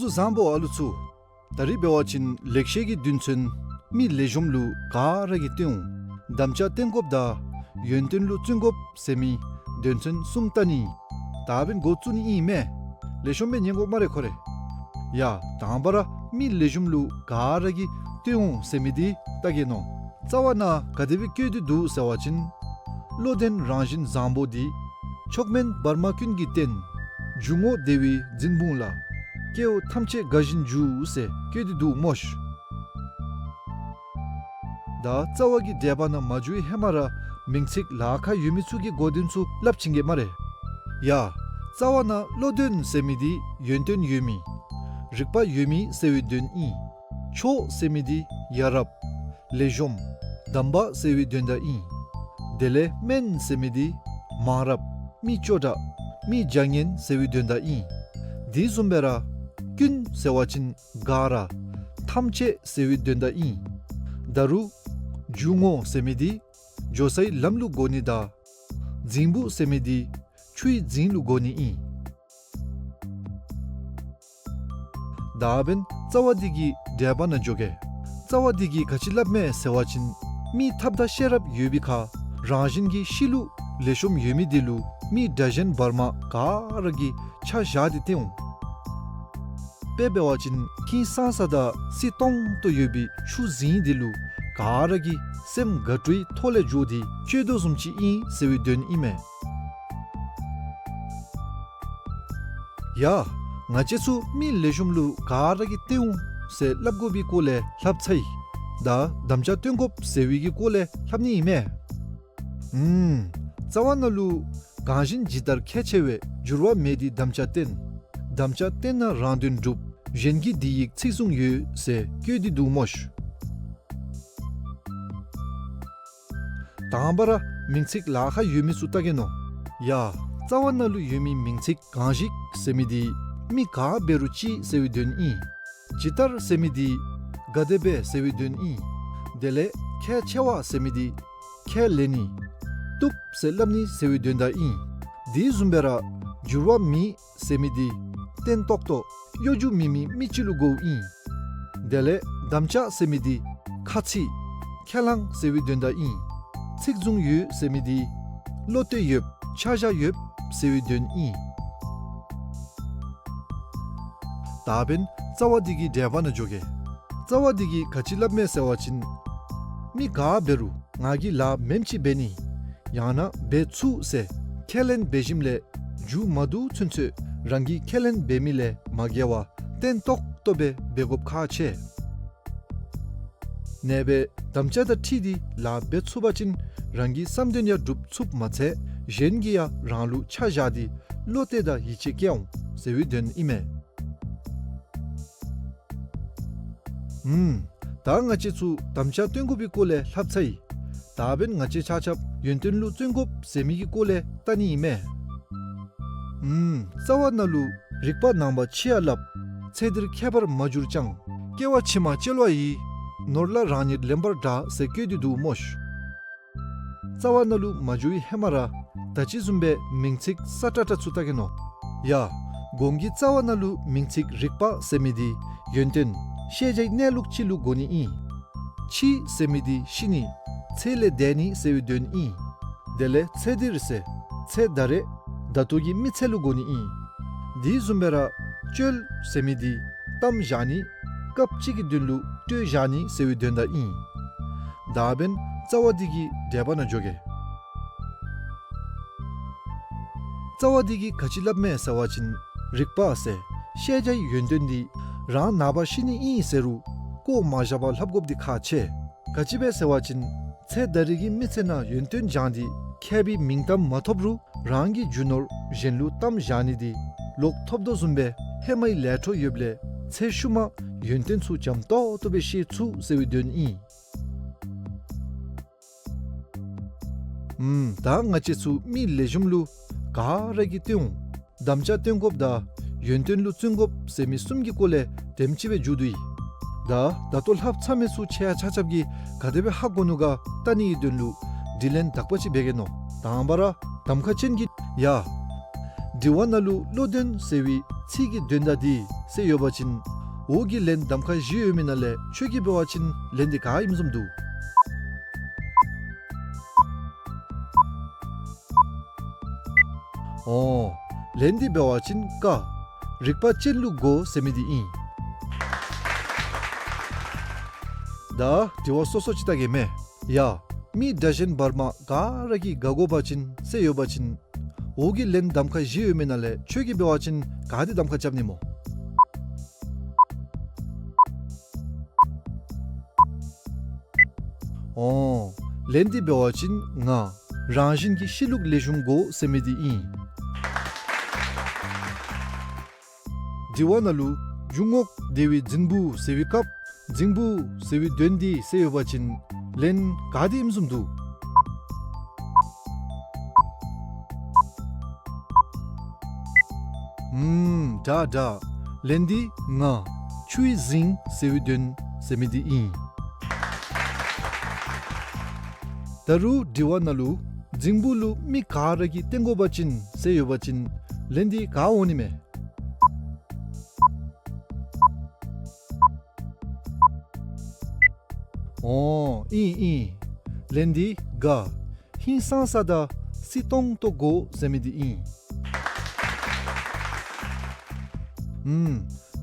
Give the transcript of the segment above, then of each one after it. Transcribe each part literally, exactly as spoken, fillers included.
ཚུ་བཟང་པོ་ཨ་ལུ་ཚུ། ད་རིས་འབད་བ་ཅིན་ལེགས་བཤད་ཀྱི་དོན་ཚན་མི་ལེགས་ཤོམ་ལུ་ག་ར་གིས་བརྟེན་འོང་། དམ་བཅའ་བརྟན་དགོཔ་དང་ཡོན་ཏན་ལུ་བརྩོན་དགོཔ་ཟེར་མི་དོན་ཚན་གསུམ་བལྟ་ནི། ད་འབདན་འགོ་བཙུགས་ནི་ཨིན་མས། ལེགས་ཤོམ་སྦེ་ཉན་དགོ་སྨ་རེ་ཁོ་རེ། ཡ་དང་པ་ར་མི་ལེགས་ཤོམ་ལུ་ག་ར་གིས་བརྟེན་འོང་ཟེར་མི་འདི་བལྟ་གེ་ནོ། རྩ་བ་ནང་ག་དེ་སྦེ་བཀོད་དེ་འདུག་ཟེར་བ་ཅིན། བློ་ལྡན་རང་བཞིན་བཟང་པོ་འདི། མཆོག་དམན་བར་མ་ཀུན་གྱི་རྟེན། རྒྱུ་བསྔོ་བདེ་བའི་རྫིང་བུ་ལ། སྐྱེ་བོ་ཐམས་ཅད་དགའ་བཞིན་འགྱུར་ཟེར་བཀོད་དེ་འདུག་སྨོ་ཤིག། ད་རྩ་བ་གི་འགྲེལ་པ་ནང་མ་འགྱོ་བའི་ཧེ་མ་ར་མིང་ཚིག་ལཱ་ཁག་ཡོད་མི་ཚུ་གི་གོ་དོན་ཚུ་སླབ་ཅི་གེ་སྨ་རེ། ཡ་རྩ་བ་ནང་བློ་ལྡན་ཟེར་མི་འདི་ཡོན་ཏན་ཡོད་མི་རིག་པ་ཡོད་མི་ཟེར་བའི་དོན་ཨིན། མཆོག་ཟེར་མི་འདི་ཡ་རབས་ལེགས་ཤོམ་དམ་པ་ཟེར་བའི་དོན་དག་ཨིན། དེ་ལས་དམན་ཟེར་མི་འདི་མང་རབས་མི་སྐྱོ་དྲགས་མི་བྱ་ངན་ཟེར་བའི་དོན་དག་ཨིན། དེ་བཟུམ་སྦེ་ར་ཀུན་ཟེར་བ་ཅིན་ག་ར་ཐམས་ཅད་ཟེར་བའི་དོན་དག་ཨིན། ད་རུང་རྒྱུ་བསྔོ་ཟེར་མི་འདི་འགྱོ་སའི་ལམ་ལུ་གོ་ནི་དང་རྫིང་བུ་ཟེར་མི་འདི་ཆུའི་རྫིང་ལུ་གོ་ནི་ཨིན། ད་འབདན་རྩ་བ་འདི་གི་འགྲེལ་པ་ནང་འགྱོ་གེ། རྩ་བ་འདི་གིས་ག་ཅི་སླབ་མས་ཟེར་བ་ཅིན། མི་ཐབས་དང་ཤེས་རབ་ཡོད་པའི་ཁར་རང་བཞིན་གྱི་གཤིས་ལུགས་ལེགས་ཤོམ་ཡོད་མི་འདི་ལུ་མི་དགྲ་གཞན་བར་མ་ག་ར་གིས་ཆ་བཞག་སྟེ་བརྟེན་འོང་། དཔེ་འབད་བ་ཅིན་ཧིང་སངས་ས་དང་བསིལ་ཏོང་ཏོ་ཡོད་པའི་ཆུ་རྫིང་འདི་ལུ་ག་ར་གིས་སེམས་དགའ་སྤྲོའི་ཐོག་ལས་འགྱོ་སྟེ་སྐྱོད་དོ་བཟུམ་ཅིག་ཨིན་ཟེར་བའི་དོན་ཨིན་མས། ཡ་ང་བཅས་ཚུ་མི་ལེགས་ཤོམ་ལུ་ག་ར་གིས་བརྟེན་འོང་ཟེར་སླབ་དགོ་པའི་སྐོར་ལས་ལྷབ་ཚར་ཡི། ད་དམ་བཅའ་བརྟན་དགོཔ་ཟེར་བའི་གི་སྐོར་ལས་ལྷབ་ནི་ཨིན་མས། ཨུམ། རྩ་བ་ནང་ལུ་གང་ཞིག་ཇི་ལྟར་ཁས་འཆེ་བས། འགྱུར་བ་མེད་དེ་དམ་བཅའ་བརྟན། དམ་བཅའ་བརྟན་ན་རང་དོན་འགྲུབ། གཞན་གྱི་དེ་ཡི་ཚིག་བཟུང་ཡོད་ཟེར་བཀོད་དེ་འདུག་སྨོ་ཤིག། དང་པ་ར་མིང་ཚིག་ལཱ་ཁག་ཡོད་མི་ཚུ་བལྟ་གེ་ནོ། ཡ་རྩ་བ་ནང་ལུ་ཡོད་མི་མིང་ཚིག་གང་ཞིག་ཟེར་མི་འདི་མི་ག་འབད་རུང་ཅིག་ཟེར་བའི་དོན་ཨིན། ཇི་ལྟར་ཟེར་མི་འདི་ག་དེ་སྦེ་ཟེར་བའི་དོན་ཨིན། དེ་ལས་ཁས་འཆེ་བ་ཟེར་མི་འདི་ཁས་ལེན་ནི་བཏུབ་ཟེར་སླབ་ནི་ཟེར་བའི་དོན་དག་ཨིན། དེ་བཟུམ་སྦེ་ར་འགྱུར་བ་མེད་ཟེར་མི་འདི་བརྟན་ཏོག་ཏོ་གཡོ་སྒྱུ་མེད་མི་མི་ཅིག་ལུ་གོཝ་ཨིན། དེ་ལས་དམ་བཅའ་ཟེར་མི་འདི་ཁ་ཚིག་ཁས་བླངས་ཟེར་བའི་དོན་དག་ཨིན། ཚིག་བཟུང་ཡོད་ཟེར་མི་འདི་བློ་གཏད་ཡོདཔ་ཆ་བཞག་ཡོདཔ་ཟེར་བའི་དོན་ཨིན། ད་འབདན་རྩ་བ་འདི་གི་འགྲེལ་པ་ནང་འགྱོ་གེ། རྩ་བ་འདི་གིས་ག་ཅི་སླབ་མས་ཟེར་བ་ཅིན། མི་ག་འབད་རུང་ང་གིས་ལཱ་མེནམ་ཅིག་འབད་ནི་ཡང་ན་འབད་ཚུགས་ཟེར་ཁས་ལེན་འབད་ཞིནམ་ལས་མཇུག་མ་བསྡུ་ཚུན་ཚོད་རང་གིས་ཁས་ལེན་འབད་མི་ལས་མ་འགལ་བར་བརྟན་ཏོག་ཏོ་སྦེ་འབད་དགོཔ་ཁག་ཆེ། ཨ་ནེ་སྦེ་དམ་བཅའ་དང་འཁྲིལ་ཏེ་ལཱ་འབད་ཚུགས་པ་ཅིན་རང་གི་བསམ་དོན་ཡང་འགྲུབ་ཚུགསཔ་མ་ཚད་གཞན་གྱིས་ཡང་རང་ལུ་ཆ་བཞག་སྟེ་བློ་གཏད་དང་ཡིད་ཆེས་སྐྱེ་འོང་ཟེར་བའི་དོན་ཨིན་མས། ཨུམ། ད་ང་བཅས་ཚུ་དམ་བཅའ་བརྟན་དགོ་པའི་སྐོར་ལས་ལྷབ་ཚར་ཡི། ད་འབདན་ང་བཅས་ཆ་ཁྱབ་ཡོན་ཏན་ལུ་བརྩོན་དགོཔ་ཟེར་མི་གི་སྐོར་ལས་བལྟ་ནི་ཨིན་མས། ཨུམ། རྩ་བ་ནང་ལུ་རིག་པ་ནང་པ་ཕྱེ་ཡར་སླབ། ཚེ་འདིར་ཁྱད་པར་མ་གྱུར་ཀྱང་། སྐྱེ་བ་ཕྱི་མ་སྐྱེལ་བ་ཡི། ནོར་ལ་རང་ཉིད་ལེན་པར་གྲགས་ཟེར་བཀོད་དེ་འདུག་སྨོ་ཤིག། རྩ་བ་ནང་ལུ་མ་འགྱོ་བའི་ཧེ་མ་ར་ད་ཅི་བཟུམ་སྦེ་མིང་ཚིག་སྲ་ཀྲག་ཀྲ་ཚུ་བལྟ་གེ་ནོ། ཡ། གོང་གི་རྩ་བ་ནང་ལུ་མིང་ཚིག་རིག་པ་ཟེར་མི་འདི་ཡོན་ཏན་ཤེས་བྱའི་གནས་ལུགས་ཅིག་ལུ་གོ་ནི་ཨིན། ཕྱི་ཟེར་མི་འདི་ཤི་ནི་ཚེ་ལས་འདས་ནི་ཟེར་བའི་དོན་ཨིན། དེ་ལས་ཚེ་འདིར་ཟེར་ཚེ་ད་རེས་ད་ལྟོ་གི་མི་ཚེ་ལུ་གོ་ནི་ཨིན། དེ་བཟུམ་སྦེ་ར་སྤྱོད་ཟེར་མི་འདི་གཏམ་བཞག་ནི་སྐབས་ཅིག་གི་དོན་ལུ་སྤྲོད་བཞག་ནི་ཟེར་བའི་དོན་དག་ཨིན། ད་འབདན་རྩ་བ་འདི་གི་འགྲེལ་པ་ནང་འགྱོ་གེ། རྩ་བ་འདི་གིས་ག་ཅི་སླབ་མས་ཟེར་བ་ཅིན་རིག་པ་ཟེར་ཤེས་བྱའི་ཡོན་ཏན་འདི་རང་ནངས་པ་ཤི་ནི་ཨིན་ཟེར་རུང་བཀོ་མ་བཞག་པར་ལྷབ་དགོཔ་འདི་ཁག་ཆེ། ག་ཅི་སྦེ་ཟེར་བ་ཅིན་ཚེ་ད་རེས་ཀྱི་མི་ཚེ་ནང་ཡོན་ཏན་སྦྱངས་ཏེ་མཁས་པའི་མིང་གཏམ་མ་ཐོབ་རུང་རང་གི་རྒྱུ་ནོར་གཞན་ལུ་གཏམ་བཞག་ནི་འདི་ལོག་ཐོབ་དོ་བཟུམ་སྦེ་ཧེ་མའི་ལས་འཕྲོ་ཡོདཔ་ལས་ཚེ་ཤུལ་མ་ཡོན་ཏན་ཚུ་འཇམ་ཏོག་ཏོ་སྦེ་ཤེས་ཚུགས་ཟེར་བའི་དོན་ཨིན། ཨུམ། ད་ང་བཅས་ཚུ་མི་ལེགས་ཤོམ་ལུ་ག་ར་གིས་བརྟེན་འོང་། དམ་བཅའ་བརྟན་དགོཔ་དང་ཡོན་ཏན་ལུ་བརྩོན་དགོཔ་ཟེར་མི་གསུམ་གྱི་སྐོར་ལས་དེམ་ཅིག་སྦེ་མཇུག་བསྡུ་ཡི། ད་ད་ལྟོ་ལྷབ་ཚར་མི་ཚུ་ཁྱེད་ཆ་ཁྱབ་ཀྱིས་ག་དེ་སྦེ་ཧ་གོ་ནུག་ག་བལྟ་ནིའི་དོན་ལུ་དྲི་ལན་དག་པ་ཅིག་འབད་གེ་ནོ། དང་པ་ར་གདམ་ཁ་ཅན་གྱི་ཡ། དྲི་བ་ནང་ལུ་བློ་ལྡན་ཟེར་བའི་ ཚིག་གི་དོན་དག་འདི་ཟེར་ཡོད་པ་ཅིན་འོག་གི་ལན་གདམ་ཁ་བཞི་ཡོད་མི་ནང་ལས་ཁྱོད་ཀྱིས་འབད་བ་ཅིན་ལན་འདི་ག་ཨིནམ་བཟུམ་འདུག། ཨོ། ལན་འདི་འབད་བ་ཅིན་ཀ། རིག་པ་ཅན་ལུ་དགོ་ཟེར་མི་འདི་ཨིན། ད་དྲི་བ་སོ་སོ་ཅིག་བལྟ་གེ་མས། ཡ། མི་དྲག་ཞན་བར་མ་ག་ར་གིས་དགའ་དགོ་པ་ཅིན་ཟེར་ཡོད་པ་ཅིན་འོག་གི་ལན་གདམ་ཁ་བཞི་ཡོད་མི་ནང་ལས་ཁྱོད་ཀྱིས་འབད་བ་ཅིན་ག་འདི་གདམ་ཁ་རྐྱབ་ནི་སྨོ། ཨོ། ལན་འདི་འབད་བ་ཅིན་ང་། རང་བཞིན་གྱི་གཤིས་ལུགས་ལེགས་ཤོམ་དགོ་ཟེར་མི་འདི་ཨིན། དྲི་བ་ནང་ལུ་འཇུག་ངོགས་བདེ་བའི་རྫིང་བུ་ཟེར་བའི་སྐབས་རྫིང་བུ་ཟེར་བའི་དོན་འདི་ཟེར་ཡོད་པ་ཅིན་ལན་ག་འདི་ཨིནམ་བཟུམ་འདུག། ཨུམ། དྲག་དྲག། ལན་འདི་ང་། ཆུའི་རྫིང་ཟེར་བའི་དོན་ཟེར་མི་འདི་ཨིན། ད་རུང་དྲི་བ་ནང་ལུ་རྫིང་བུ་ལུ་མི་ག་ར་གིས་བརྟེན་དགོ་པ་ཅིན་ཟེར་ཡོད་པ་ཅིན་ལན་འདི་ག་འོང་ནི་མས། ཨོ། ཨིན་ཨིན། ལན་འདི་ག། ཧིང་སངས་ས་དང་བསིལ་ཏོང་ཏོ་དགོ་ཟེར་མི་འདི་ཨིན། ཨུམ།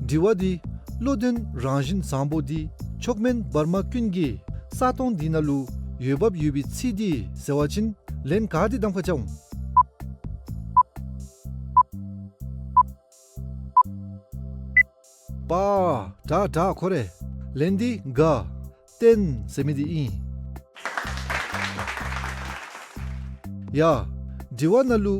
དྲི་བ་འདི་བློ་ལྡན་རང་བཞིན་བཟང་པོ་འདི་མཆོག་དམན་བར་མ་ཀུན་གྱི་ས་སྟོང་འདི་ནང་ལུ་འོས་འབབ་ཡོད་པའི་ཚིག་འདི་ཟེར་བ་ཅིན་ལན་ག་འདི་གདམ་ཁ་རྐྱབ་འོང་། པ། དྲག་དྲག་ཁོ་རེ། ལན་འདི་ག། བརྟན་ཟེར་མི་འདི་ཨིན། ཡ། དྲི་བ་ནང་ལུ་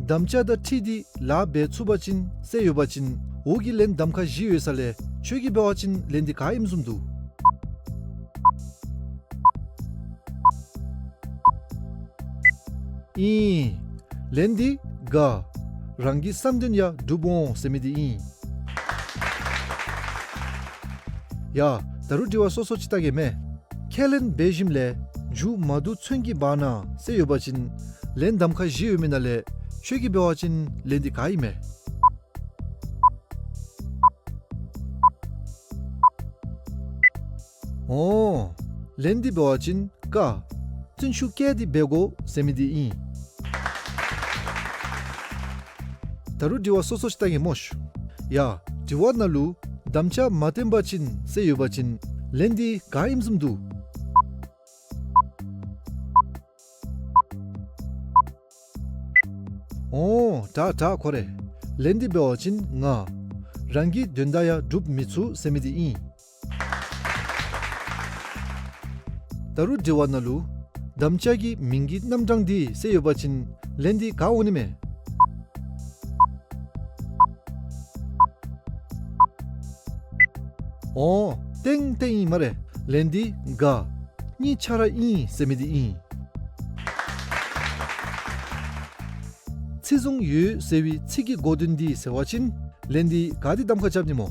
དམ་བཅའ་དང་འཁྲིལ་ཏེ་ལཱ་འབད་ཚུགས་པ་ཅིན་ཟེར་ཡོད་པ་ཅིན་འོག་གི་ལན་གདམ་ཁ་བཞི་ཡོད་ས་ལས་ཁྱོད་ཀྱིས་འབད་བ་ཅིན་ལན་འདི་ག་ཨིནམ་བཟུམ་འདུག། ཨིན། ལན་འདི་ག། རང་གི་བསམ་དོན་ཡང་འགྲུབ་འོང་ཟེར་མི་འདི་ཨིན། ཡ། ད་རུང་དྲི་བ་སོ་སོ་ཅིག་བལྟ་གེ་མས། ཁས་ལེན་འབད་ཞིནམ་ལས་རྒྱུ་མ་བསྡུ་ཚོན་གྱིས་འབག་ན་ཟེར་ཡོད་པ་ཅིན་ལན་གདམ་ཁ་བཞི་ཡོད་མི་ནང་ལས་ཁྱོད་ཀྱིས་འབད་བ་ཅིན་ལན་འདི་ག་ཨིན་མས། ཨོ། ལན་འདི་འབད་བ་ཅིན་ཀ། བརྩོན་ཤུགས་བསྐྱེད་དེ་འབད་དགོ་ཟེར་མི་འདི་ཨིན། ད་རུང་དྲི་བ་སོ་སོ་ཅིག་བལྟ་གེ་མོ་ཤིག། ཡ། དྲི་བ་ནང་ལུ་དམ་བཅའ་མ་བརྟན་པ་ཅིན་ཟེར་ཡོད་པ་ཅིན་ལན་འདི་ག་ཨིནམ་བཟུམ་འདུག། ཨོ། དྲག་དྲག་ཁོ་རེ། ལན་འདི་འབད་བ་ཅིན་ང་། རང་གི་དོན་དག་ཡང་འགྲུབ་མི་ཚུགས་ཟེར་མི་འདི་ཨིན། ད་རུང་དྲི་བ་ནང་ལུ་དམ་བཅའ་གི་མིང་གི་རྣམ་གྲངས་འདི་ཟེར་ཡོད་པ་ཅིན་ལན་འདི་ག་འོང་ནི་མས། ཨོ། ཏན་ཏན་ཨིན་སྨ་རེ། ལན་འདི་ག། གཉིས་ཆ་ར་ཨིན་ཟེར་མི་འདི་ཨིན། ཚིག་བཟུང་ཡོད་ཟེར་བའི་ཚིག་གི་གོ་དོན་འདི་ཟེར་བ་ཅིན་ལན་འདི་ག་འདི་གདམ་ཁ་རྐྱབ་ནི་སྨོ།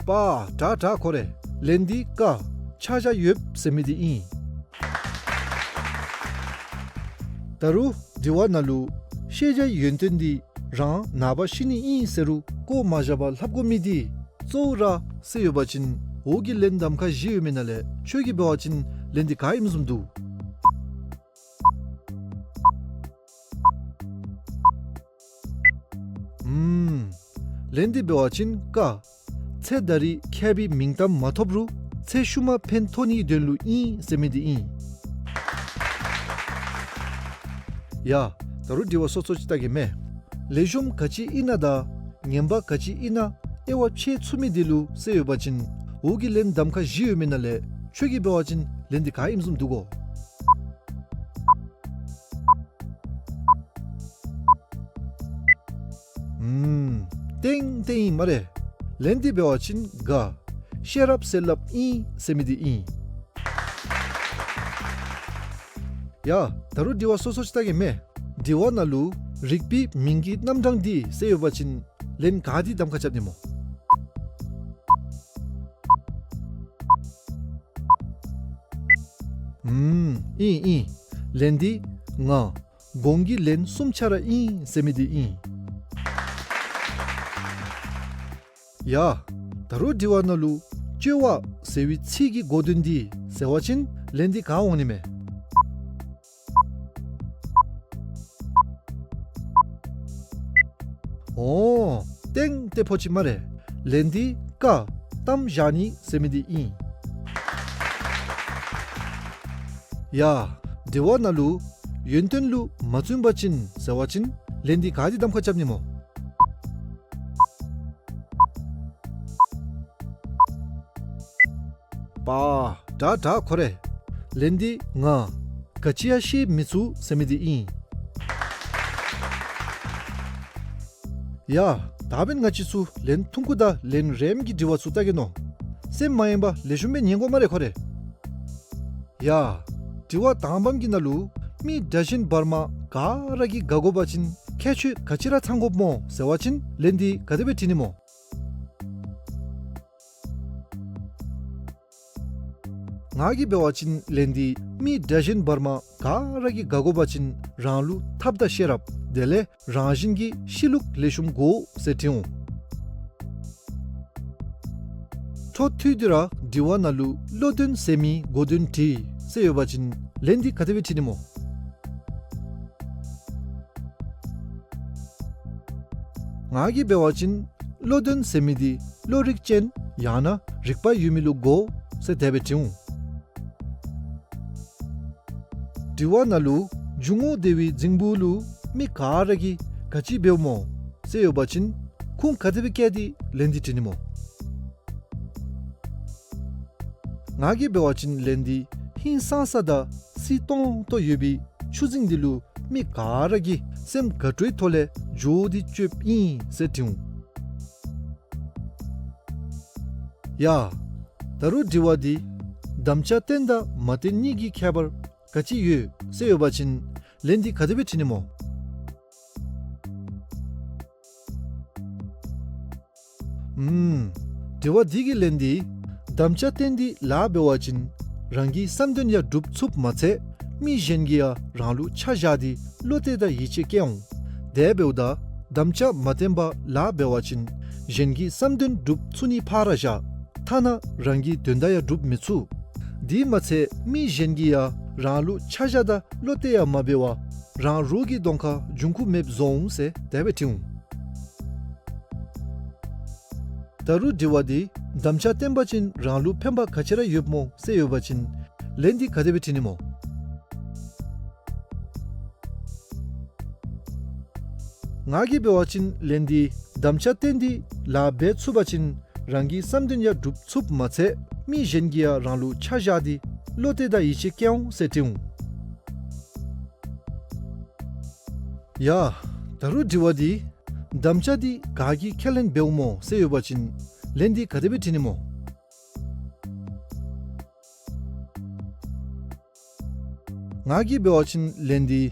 པ། དྲག་དྲག་ཁོ་རེ། ལན་འདི་ཀ། ཆ་བཞག་ཡོདཔ་ཟེར་མི་འདི་ཨིན། ད་རུང་དྲི་བ་ནང་ལུ་ཤེས་བྱའི་ཡོན་ཏན་འདི་རང་ནངས་པ་ཤི་ནི་ཨིན་ཟེར་རུང་བཀོ་མ་བཞག་པར་ལྷབ་དགོ་མི་འདི་གཙོ་བོ་ར་ཟེར་ཡོད་པ་ཅིན་འོག་གི་ལན་གདམ་ཁ་བཞི་ཡོད་མི་ནང་ལས་ཁྱོད་ཀྱིས་འབད་བ་ཅིན་ལན་འདི་ག་ཨིནམ་བཟུམ་འདུག། ཨུམ། ལན་འདི་འབད་བ་ཅིན་ཀ། ཚེ་ད་རེས་མཁས་པའི་མིང་གཏམ་མ་ཐོབ་རུང་ཚེ་ཤུལ་མ་ཕན་ཐོགས་ནིའི་དོན་ལུ་ཨིན་ཟེར་མི་འདི་ཨིན། ཡ། ད་རུང་དྲི་བ་སོ་སོ་ཅིག་བལྟ་གེ་མས། ལེགས་ཤོམ་ག་ཅི་ཨིན་ན་དང་ངན་པ་ག་ཅི་ཨིན་ན་དབྱེ་བ་ཕྱེ་ཚུགས་མི་འདི་ལུ་ཟེར་ཡོད་པ་ཅིན་འོག་གི་ལན་གདམ་ཁ་བཞི་ཡོད་མི་ནང་ལས་ཁྱོད་ཀྱིས་འབད་བ་ཅིན་ལན་འདི་ག་ཨིནམ་བཟུམ་འདུག་གོ། ཨུམ། ཏན་ཏན་ཨིན་སྨ་རེ། ལན་འདི་འབད་བ་ཅིན་ག། ཤེས་རབ་ཟེར་སླབ་ཨིན་ཟེར་མི་འདི་ཨིན། ཡ། ད་རུང་དྲི་བ་སོ་སོ་ཅིག་བལྟ་གེ་མས། དྲི་བ་ནང་ལུ་རིག་པའི་མིང་གི་རྣམ་གྲངས་འདི་ཟེར་ཡོད་པ་ཅིན་ལན་ག་འདི་གདམ་ཁ་རྐྱབ་ནི་སྨོ། ཨུམ། ཨིན་ཨིན། ལན་འདི་ ང་གོང་གི་ལན་གསུམ་ཆ་ར་ཨིན་ཟེར་མི་འདི་ཨིན། ཡ། ད་རུང་དྲི་བ་ནང་ལུ་བཅོལ་བ་ཟེར་བའི་ཚིག་གི་གོ་དོན་འདི་ཟེར་བ་ཅིན་ལན་འདི་ག་འོང་ནི་མས། འོང་། ཏེང་ཏེ་ཕོ་ཅིག་སྨ་རེ། ལན་འདི་ཀ་གཏམ་བཞག་ནི་ཟེར་མི་འདི་ཨིན། ཡ། དྲི་བ་ནང་ལུ་ཡོན་ཏན་ལུ་མ་བརྩོན་པ་ཅིན་ཟེར་བ་ཅིན་ལན་འདི་ག་འདི་གདམ་ཁ་རྐྱབ་ནི་སྨོ། པ། དྲག་དྲག་ཁོ་རེ། ལན་འདི་ང་ག་ཅི་ཡང་ཤེས་མི་ཚུགས་ཟེར་མི་འདི་ཨིན། ཡ། ད་འབདན་ང་བཅས་ཚུ་ལན་ཐུང་ཀུ་དང་ལན་རིངམ་གི་དྲི་བ་ཚུ་བལྟ་གེ་ནོ། སེམས་མ་ཡེངས་པར་ལེགས་ཤོམ་སྦེ་ཉན་དགོ་སྨ་རེ་ཁོ་རེ། ཡ། དྲི་བ་དང་པམ་གི་ནང་ལུ་མི་དགྲ་གཞན་བར་མ་ག་ར་གིས་དགའ་དགོ་པ་ཅིན་ཁྱད་ཆོས་ག་ཅི་ར་ཚང་དགོཔ་སྨོ་ཟེར་བ་ཅིན་ལན་འདི་ག་དེ་སྦེ་བྲིས་ནི་སྨོ། ང་གིས་འབད་བ་ཅིན་ལན་འདི་མི་དགྲ་གཞན་བར་མ་ག་ར་གིས་དགའ་དགོ་པ་ཅིན་རང་ལུ་ཐབས་དང་ཤེས་རབ་དེ་ལས་རང་བཞིན་གྱི་གཤིས་ལུགས་ལེགས་ཤོམ་དགོ་ཟེར་བྲིས་འོང་། འཕྲོ་མཐུད་དེ་ར་དྲི་བ་ནང་ལུ་བློ་གདེང་ཟེར་མི་གོ་དོན་དྲིས་ཟེར་ཡོད་པ་ཅིན་ལན་འདི་ག་དེ་སྦེ་བྲིས་ནི་སྨོ། ང་གིས་འབད་བ་ཅིན་བློ་གདེང་ཟེར་མི་འདི་བློ་རིག་ཅན་ཡང་ན་རིག་པ་ཡོད་མི་ལུ་དགོ་ཟེར་དེ་སྦེ་བྲིས་འོང་། དྲི་བ་ནང་ལུ་འཇུག་ངོགས་བདེ་བའི་རྫིང་བུ་ལུ་མི་ག་ར་གིས་ག་ཅི་འབདཝ་སྨོ་ཟེར་ཡོད་པ་ཅིན་ཁུངས་ག་དེ་སྦེ་བཀལ་ཏེ་ལན་འདི་བྲིས་ནི་སྨོ། ང་གིས་འབད་བ་ཅིན་ལན་འདི་ཧིང་སངས་ས་དང་བསིལ་ཏོང་ཏོ་ཡོད་པའི་ཆུ་རྫིང་འདི་ལུ་མི་ག་ར་གིས་སེམས་དགའ་སྤྲོའི་ཐོག་ལས་འགྱོ་སྟེ་སྤྱོདཔ་ཨིན་ཟེར་བྲིས་འོང་། ཡ། ད་རུང་དྲི་བ་འདི་དམ་བཅའ་བརྟན་དང་མ་བརྟན་གཉིས་ཀྱི་ཁྱད་པར་ག་ཅི་ཡོད་ཟེར་ཡོད་པ་ཅིན་ལན་འདི་ག་དེ་སྦེ་བྲིས་ནི་སྨོ། ཨུམ། དྲི་བ་འདི་གི་ལན་འདི་དམ་བཅའ་བརྟན་ཏེ་ལཱ་འབད་བ་ཅིན་རང་གི་བསམ་དོན་ཡང་སྒྲུབ་ཚུགསཔ་མ་ཚད་མི་གཞན་གྱིས་ཡང་རང་ལུ་ཆ་བཞག་སྟེ་བློ་གཏད་དང་ཡིད་ཆེས་བསྐྱེད་འོང་། དེ་འབདཝ་ད་དམ་བཅའ་མ་བརྟན་པར་ལཱ་འབད་བ་ཅིན་གཞན་གྱི་བསམ་དོན་སྒྲུབ་ཚུགས་ནི་ཕར་བཞག་ཐ་ན་རང་གི་དོན་དག་ཡང་སྒྲུབ་མི་ཚུགས། དེ་མ་ཚད་མི་གཞན་གྱིས་ཡང་རང་ལུ་ཆ་བཞག་དང་བློ་གཏད་ཡང་མ་འབད་བར་རང་རོགས་ཀྱི་གདོང་ཁར་འབྱུང་ཁུངས་མེདཔ་བཟོ་འོང་ཟེར་དེ་སྦེ་བྲིས་འོང་། ད་རུང་དྲི་བ་འདི་དམ་བཅའ་བརྟན་པ་ཅིན་རང་ལུ་ཕན་པ་ག་ཅི་ར་ཡོདཔ་སྨོ་ཟེར་ཡོད་པ་ཅིན་ལན་འདི་ག་དེ་སྦེ་བྲིས་ནི་སྨོ། ང་གིས་འབད་བ་ཅིན་ལན་འདི་དམ་བཅའ་བརྟན་ཏེ་ལཱ་འབད་ཚུགས་པ་ཅིན་རང་གི་བསམ་དོན་ཡང་སྒྲུབ་ཚུགསཔ་མ་ཚད་མི་གཞན་གྱིས་ཡང་རང་ལུ་ཆ་བཞག་སྟེ་བློ་གཏད་དང་ཡིད་ཆེས་བསྐྱེད་འོང་ཟེར་བྲིས་འོང་། ཡ། ད་རུང་དྲི་བ་འདི་དམ་བཅའ་འདི་ག་གིས་ཁས་ལེན་འབདཝ་སྨོ་ཟེར་ཡོད་པ་ཅིན་ལན་འདི་ག་དེ་སྦེ་བྲིས་ནི་སྨོ། ང་གིས་འབད་བ་ཅིན་ལན་འདི་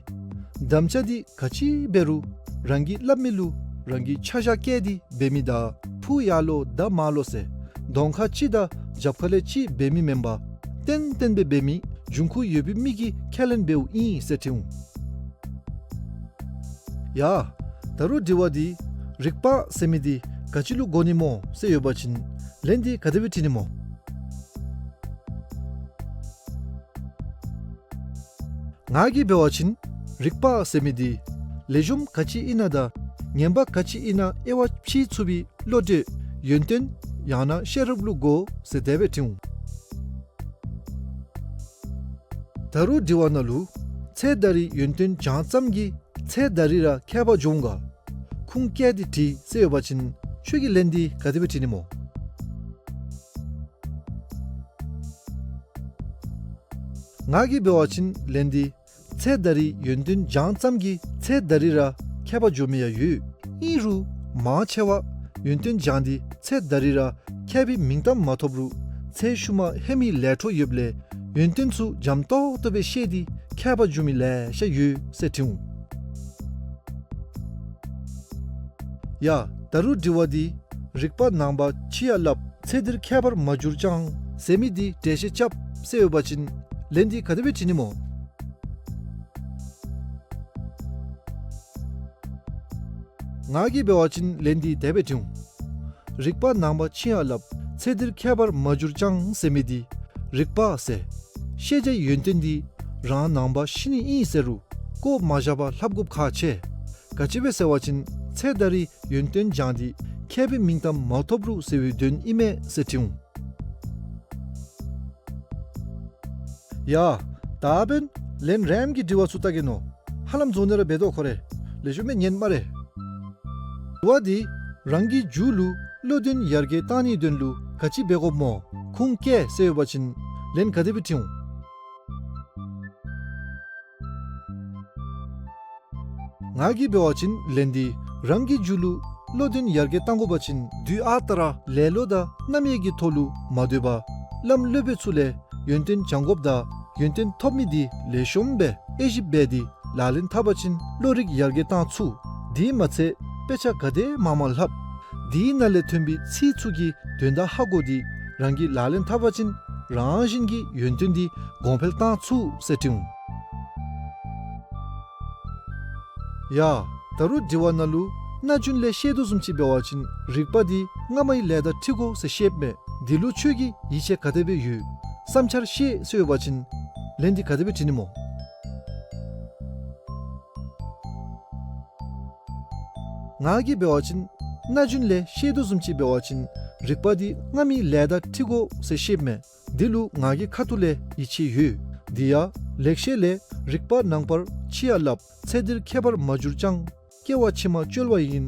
དམ་བཅའ་འདི་ག་ཅི་འབད་རུང་རང་གིས་སླབ་མི་ལུ་རང་གིས་ཆ་བཞག་བསྐྱེད་དེ་འབད་མི་དང་ཕུ་ཡར་ལོ་མདའ་མར་ལོ་ཟེར་གདོང་ཁ་གཅིག་དང་རྒྱབ་ཁ་ལས་གཅིག་འབད་མི་མེན་པར་ཏན་ཏན་སྦེ་འབད་མི་འབྱུང་ཁུངས་ཡོད་པའི་མི་གིས་ཁས་ལེན་འབདཝ་ཨིན་ཟེར་བྲིས་འོང་། ཡ། ད་རུང་དྲི་བ་འདི་རིག་པ་ཟེར་མི་འདི་ག་ཅི་ལུ་གོ་ནི་སྨོ་ཟེར་ཡོད་པ་ཅིན་ལན་འདི་ག་དེ་སྦེ་བྲིས་ནི་སྨོ། ང་གིས་འབད་བ་ཅིན་རིག་པ་ཟེར་མི་འདི་ལེགས་ཤོམ་ག་ཅི་ཨིན་ན་དང་ངན་པ་ག་ཅི་ཨིན་ན་དབྱེ་བ་ཕྱེ་ཚུགས་པའི་བློ་གྲོས་ཡོན་ཏན་ཡང་ན་ཤེས་རབ་ལུ་གོ་ཟེར་དེ་སྦེ་བྲིས་འོང་། ད་རུང་དྲི་བ་ནང་ལུ་ཚེ་ད་རེས་ཡོན་ཏན་སྦྱང་ཙམ་གྱིས་ཚེ་ད་རེས་ར་མཁས་པ་འགྱོ་འོང་ག། ཁུངས་བཀལ་ཏེ་དྲིས་ཟེར་ཡོད་པ་ཅིན་ཁྱོད་ཀྱིས་ལན་འདི་ག་དེ་སྦེ་བྲིས་ནི་སྨོ། ང་གིས་འབད་བ་ཅིན་ལན་འདི་ཚེ་ད་རེས་ཡོན་ཏན་སྦྱང་ཙམ་གྱིས་ཚེ་ད་རེས་ར་མཁས་པ་འགྱོ་མི་ཡང་ཡོད། ཨིན་རུང་མང་ཆེ་བ་ཡོན་ཏན་སྦྱང་སྟེ་ཚེ་ད་རེས་ར་མཁས་པའི་མིང་གཏམ་མ་ཐོབ་རུང་ཚེ་ཤུལ་མ་ཧེ་མའི་ལས་འཕྲོ་ཡོདཔ་ལས་ཡོན་ཏན་ཚུ་འཇམ་ཏོག་ཏོ་སྦེ་ཤེས་ཏེ་མཁས་པ་འགྱོ་མི་ལེ་ཤ་ཡོད་ཟེར་བྲིས་འོང་། ཡ། ད་རུང་དྲི་བ་འདི་རིག་པ་ནང་པ་ཅིག་ཡང་སླབ་ཚེ་འདིར་མཁས་པར་མ་གྱུར་ཀྱང་ཟེར་མི་འདི་འགྲེལ་བཤད་རྐྱབ་ཟེར་ཡོད་པ་ཅིན་ལན་འདི་ག་དེ་སྦེ་བྲིས་ནི་སྨོ། ང་གིས་འབད་བ་ཅིན་ལན་འདི་དེ་སྦེ་འབྲིཝ་འོང་། རིག་པ་ནང་པ་ཕྱིར་ཡང་སླབ། ཚེ་འདིར་ཁྱད་པར་མ་གྱུར་ཀྱང་ཟེར་མི་འདི་རིག་པ་ཟེར། ཤེས་བྱའི་ཡོན་ཏན་འདི་རང་ནང་པ་ཤི་ནི་ཨིན་ཟེར་རུང་བཀོ་མ་བཞག་པར་ལྷབ་དགོཔ་ཁག་ཆེ། ག་ཅི་སྦེ་ཟེར་བ་ཅིན་ཚེ་ད་རིས་ཡོན་ཏན་སྦྱང་སྟེ་མཁས་པའི་མིང་གཏམ་མ་ཐོབ་རུང་ཟེར་བའི་དོན་ཨིན་མས་ཟེར་འབྲིཝ་འོང་། ཡ། ད་འབདན་ལན་རནམ་གྱི་དྲི་བ་ཚུ་བལྟ་གེ་ནོ། ཧ་ལམ་རྫོགས་ནི་ར་འབད་དོ་ཁོ་རེ། ལེགས་ཤོམ་སྦེ་ཉན་སྨ་རེ། དྲི་བ་འདི་རང་གི་རྒྱུད་ལུ་བློ་ལྡན་ཡར་རྒྱས་གཏང་ནིའི་དོན་ལུ་ག་ཅི་འབད་དགོཔ་སྨོ། ཁུངས་བཀལ་ཟེར་ཡོད་པ་ཅིན་ལན་ག་དེ་སྦེ་འབྲིཝ་འོང་། ང་གིས་འབད་བ་ཅིན་ལན་འདི་རང་གི་རྒྱུད་ལུ་བློ་ལྡན་ཡར་རྒྱས་གཏང་དགོ་པ་ཅིན་དུས་ཨ་རྟག་ར་ལེ་ལོ་དང་རྣམ་གཡེང་གི་ཐོག་ལུ་མ་སྡོད་པར་བླམ་སློབ་དཔོན་ཚུ་ལས་ཡོན་ཏན་སྦྱང་དགོཔ་དང་ཡོན་ཏན་ཐོབ་མི་འདི་ལེགས་ཤོམ་སྦེ་དབྱེ་ཞིབ་འབད་དེ་ལག་ལེན་འཐབ་པ་ཅིན་བློ་རིག་ཡར་རྒྱས་གཏང་ཚུགས། དེ་མ་ཚད་དཔེ་ཆ་ག་དེ་མང་མང་ལྷབ། དེ་ནང་ལས་ཐོན་པའི་ཚིག་ཚུ་གི་དོན་དག་ཧ་གོ་སྟེ་རང་གིས་ལག་ལེན་འཐབ་པ་ཅིན་རང་བཞིན་གྱིས་ཡོན་ཏན་འདི་གོང་འཕེལ་གཏང་ཚུགས་ཟེར་འབྲིཝ་འོང་། ཡ། ད་རུང་དྲི་བ་ནང་ལུ་སྣ་རྒྱུན་ལས་བཤད་དོ་བཟུམ་ཅིག་འབད་བ་ཅིན་རིག་པ་འདི་སྔ་མའི་ལས་དང་འཁྲིལ་དགོ་ཟེར་བཤདཔ་མས། འདི་ལུ་ཁྱོད་ཀྱི་ཡིད་ཆེས་ག་དེ་སྦེ་ཡོད། བསམ་འཆར་བཤད་ཟེར་ཡོད་པ་ཅིན་ལན་འདི་ག་དེ་སྦེ་འབྲི་ནི་སྨོ། ང་གིས་འབད་བ་ཅིན་སྣ་རྒྱུན་ལས་བཤད་དོ་བཟུམ་ཅིག་འབད་བ་ཅིན་རིག་པ་འདི་སྔ་མའི་ལས་དང་འཁྲིལ་དགོ་ཟེར་བཤདཔ་མས། འདི་ལུ་ང་གི་ཁ་ཐུག་ལས་ཡིད་ཆེས་ཡོད། དེ་ཡང་ལེགས་བཤད་ལས་རིག་པ་ནང་པར་ཕྱིར་ཡང་སླབ། ཚེ་འདིར་ཁྱད་པར་མ་གྱུར་ཀྱང་། སྐྱེ་བ་ཕྱི་མ་བཅོལ་བ་ཡིན།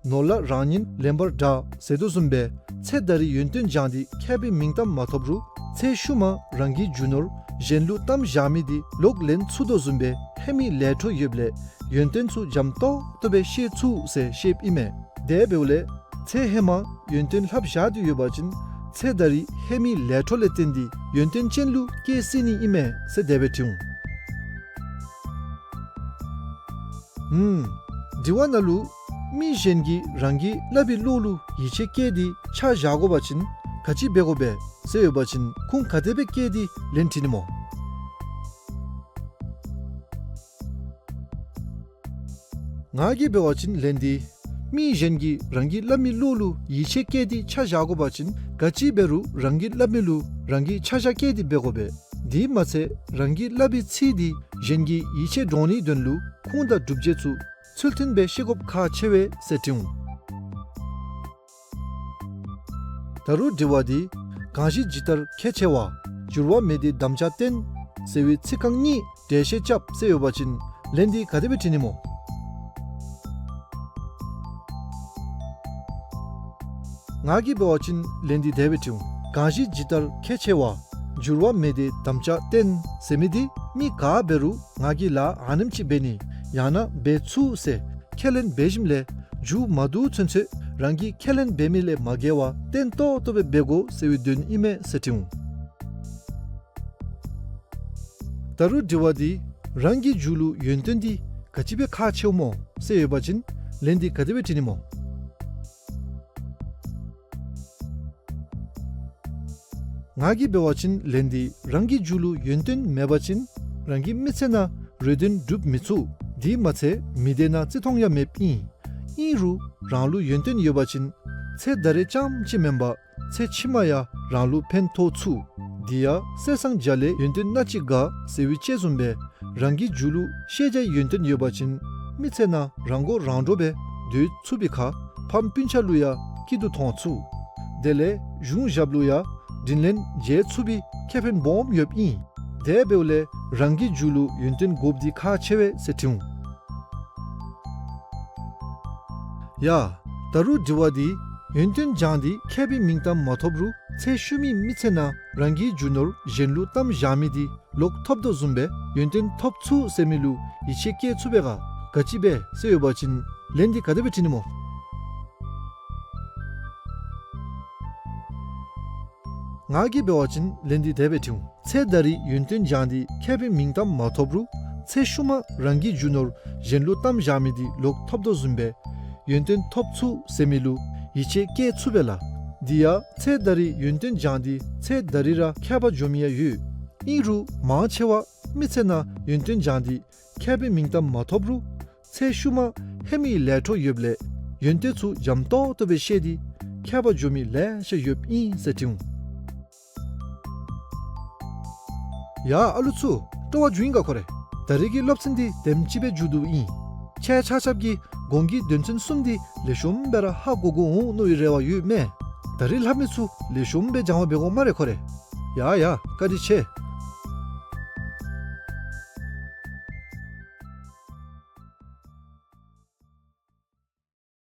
ནོར་ལ་རང་ཉིད་ལེན་པར་གྲགས། ཟེར་དོ་བཟུམ་སྦེ་ཚེ་ད་རིས་ཡོན་ཏན་སྦྱང་སྟེ་མཁས་པའི་མིང་གཏམ་མ་ཐོབ་རུང་ཚེ་ཤུལ་མ་རང་གི་རྒྱུ་ནོར་གཞན་ལུ་གཏམ་བཞག་མི་འདི་ལོག་ལེན་ཚུགས་དོ་བཟུམ་སྦེ་ཧེ་མའི་ལས་འཕྲོ་ཡོདཔ་ལས་ཡོན་ཏན་ཚུ་འཇམ་ཏོག་ཏོ་སྦེ་ཤེས་ཚུགས་ཟེར་བཤདཔ་ཨིན་མས། དེ་འབདཝ་ལས་ཚེ་ཧེ་མ་ཡོན་ཏན་ལྷབ་བཞག་སྟེ་ཡོད་པ་ཅིན་ཚེ་ད་རིས་ཧེ་མའི་ལས་འཕྲོ་ལས་བརྟེན་ཏེ་ཡོན་ཏན་ཅན་ལུ་སྐྱེ་སྲིད་ནི་ཨིན་མས་ཟེར་དེ་སྦེ་འབྲིཝ་འོང་། ཨུམ། དྲི་བ་ནང་ལུ་མི་གཞན་གྱིས་རང་གིས་སླབ་པའི་བློ་ལུ་ཡིད་ཆེས་བསྐྱེད་དེ་ཆ་བཞག་དགོ་པ་ཅིན་ག་ཅི་འབད་དགོ་པས་ཟེར་ཡོད་པ་ཅིན་ཁུངས་ག་དེ་སྦེ་བཀལ་ཏེ་ལན་འབྲི་ནི་སྨོ། ང་གིས་འབད་བ་ཅིན་ལན་འདི་མི་གཞན་གྱིས་རང་གིས་སླབ་མི་བློ་ལུ་ཡིད་ཆེས་བསྐྱེད་དེ་ཆ་བཞག་དགོ་པ་ཅིན་ག་ཅི་འབད་རུང་རང་གིས་སླབ་མི་ལུ་རང་གིས་ཆ་བཞག་བསྐྱེད་དེ་འབད་དགོ་པས། དེ་མ་ཚད་རང་གིས་སླབ་པའི་ཚིག་འདི་གཞན་གྱི་ཡིད་ཆེས་འདྲོངས་ནིའི་དོན་ལུ་ཁུངས་དང་སྒྲུབ་བྱེད་ཚུ་ཚུལ་མཐུན་སྦེ་ཤེས་དགོཔ་ཁག་ཆེ་བས་ཟེར་འབྲིཝ་འོང་། ད་རུང་དྲི་བ་འདི་གང་ཞིག་ཇི་ལྟར་ཁས་འཆེ་བ། འགྱུར་བ་མེད་དེ་དམ་བཅའ་བརྟན། ཟེར་བའི་ཚིག་རྐང་གཉིས་འགྲེལ་བཤད་རྐྱབ་ཟེར་ཡོད་པ་ཅིན་ལན་འདི་ག་དེ་སྦེ་འབྲི་ནི་སྨོ། ང་གིས་འབད་བ་ཅིན་ལན་འདི་དེ་སྦེ་འབྲིཝ་འོང་། གང་ཞིག་ཇི་ལྟར་ཁས་འཆེ་བ། འགྱུར་བ་མེད་དེ་དམ་བཅའ་བརྟན། ཟེར་མི་འདི་མི་ག་འབད་རུང་ང་གིས་ལཱ་ཨ་ནེམ་ཅིག་འབད་ནི་ཡང་ན་འབད་ཚུགས་ཟེར་ཁས་ལེན་འབད་ཞིནམ་ལས་མཇུག་མ་བསྡུ་ཚུན་ཚོད་རང་གིས་ཁས་ལེན་འབད་མི་ལས་མ་འགལ་བར་བརྟན་ཏོག་ཏོ་སྦེ་འབད་དགོ་ཟེར་བའི་དོན་ཨིན་མས་ཟེར་འབྲིཝ་འོང་། ད་རུང་དྲི་བ་འདི་རང་གི་རྒྱུད་ལུ་ཡོན་ཏན་འདི་ག་ཅི་སྦེ་ཁག་ཆེཝ་སྨོ་ཟེར་ཡོད་པ་ཅིན་ལན་འདི་ག་དེ་སྦེ་འབྲི་ནི་སྨོ། ང་གིས་འབད་བ་ཅིན་ལན་འདི་རང་གི་རྒྱུད་ལུ་ཡོན་ཏན་མེད་པ་ཅིན་རང་གི་མི་ཚེ་ནང་རེ་འདུན་འགྲུབ་མི་ཚུགས། དེ་མ་ཚད་མི་སྡེ་ནང་བརྩི་མཐོང་ཡང་མེདཔ་ཨིན། ཨིན་རུང་རང་ལུ་ཡོན་ཏན་ཡོད་པ་ཅིན་ཚེ་ད་རེས་རྐྱངམ་ཅིག་མེན་པར་ཚེ་ཕྱི་མ་ཡང་རང་ལུ་ཕན་ཐོགས་ཚུགས། དེ་ཡང་གསེར་སྲང་བརྒྱ་ལས་ཡོན་ཏན་སྣ་གཅིག་དགའ་ཟེར་བའི་དཔྱེ་བཟུམ་སྦེ་རང་གི་རྒྱུད་ལུ་ཤེས་བྱའི་ཡོན་ཏན་ཡོད་པ་ཅིན་མི་ཚེ་ནང་རང་མགོ་རང་འདྲོངས་སྦེ་སྡོད་ཚུགས་པའི་ཁར་ཕམ་སྤུན་ཆ་ལུ་ཡང་སྐྱིད་སྡུག་མཐོང་ཚུགས། དེ་ལས་གཞུང་ཞབས་ལུ་ཡང་དྲིན་ལན་འཇལ་ཚུགས་པའི་ཁེ་ཕན་སྦོམ་ཡོདཔ་ཨིན། དེ་འབདཝ་ལས་རང་གི་རྒྱུད་ལུ་ཡོན་ཏན་དགོཔ་འདི་ཁག་ཆེ་བས་ཟེར་འབྲིཝ་འོང་། ཡ། ད་རུང་དྲི་བ་འདི་ཡོན་ཏན་སྦྱང་སྟེ་མཁས་པའི་མིང་གཏམ་མ་ཐོབ་རུང་ཚེ་ཤུལ་མའི་མི་ཚེ་ནང་རང་གི་རྒྱུ་ནོར་གཞན་ལུ་གཏམ་བཞག་མི་འདི་ལོག་ཐོབ་དོ་བཟུམ་སྦེ་ཡོན་ཏན་ཐོབ་ཚུགས་ཟེར་མི་ལུ་ཡིད་ཆེས་བསྐྱེད་ཚུགས་པའི་ཁར་ག་ཅི་འབད་ཟེར་ཡོད་པ་ཅིན་ལན་འདི་ག་དེ་སྦེ་འབྲི་ནི་སྨོ། ང་གིས་འབད་བ་ཅིན་ལན་འདི་དེ་སྦེ་འབྲིཝ་འོང་། ཚེ་ད་རིས་ཡོན་ཏན་སྦྱང་སྟེ་མཁས་པའི་མིང་གཏམ་མ་ཐོབ་རུང་ཚེ་ཤུལ་མ་རང་གི་རྒྱུ་ནོར་གཞན་ལུ་གཏམ་བཞག་མི་འདི་ལོག་ཐོབ་དོ་བཟུམ་སྦེ་ཡོན་ཏན་ཐོབ་ཚུགས་ཟེར་མི་ལུ་ཡིད་ཆེས་བསྐྱེད་ཚུགས་པས་ལགས། དེ་ཡང་ཚེ་ད་རིས་ཡོན་ཏན་སྦྱང་སྟེ་ཚེ་ད་རིས་ར་མཁས་པ་འགྱོ་མི་ཡང་ཡོད། ཨིན་རུང་མང་ཆེ་བ་མི་ཚེ་ནང་ཡོན་ཏན་སྦྱང་སྟེ་མཁས་པའི་མིང་གཏམ་མ་ཐོབ་རུང་ཚེ་ཤུལ་མ་ཧེ་མའི་ལས་འཕྲོ་ཡོདཔ་ལས་ ཡོན་ཏན་ཚུ་འཇམ་ཏོང་ཏོ་སྦེ་བཤད་དེ་མཁས་པར་འགྱུར་མི་ལེ་ཤ་ཡོདཔ་ཨིན་ཟེར་དྲིའོ། ཡ་ཨ་ལུ་ཚུ་སྤྲོ་བ་འགྱོ་ཡི་ག་ཁོ་རེ། ད་རེས་ཀྱི་སློབ་ཚན་འདི་དེམ་ཅིག་སྦེ་མཇུག་བསྡུཝ་ཨིན། ཁྱེད་ཆ་ཁྱབ་ཀྱིས་གོང་གི་དོན་ཚན་གསུམ་འདི་ལེགས་ཤོམ་སྦེ་ར་ཧ་གོ་གོ་འོང་མནོ་བའི་རེ་བ་ཡོད་མས། ད་རེས་སླབ་མི་ཚུ་ལེགས་ཤོམ་སྦེ་སྦྱང་བ་འབད་དགོ་སྨ་རེ་ཁོ་རེ། ཡ་ཡ་བཀའ་དྲིན་ཆེ།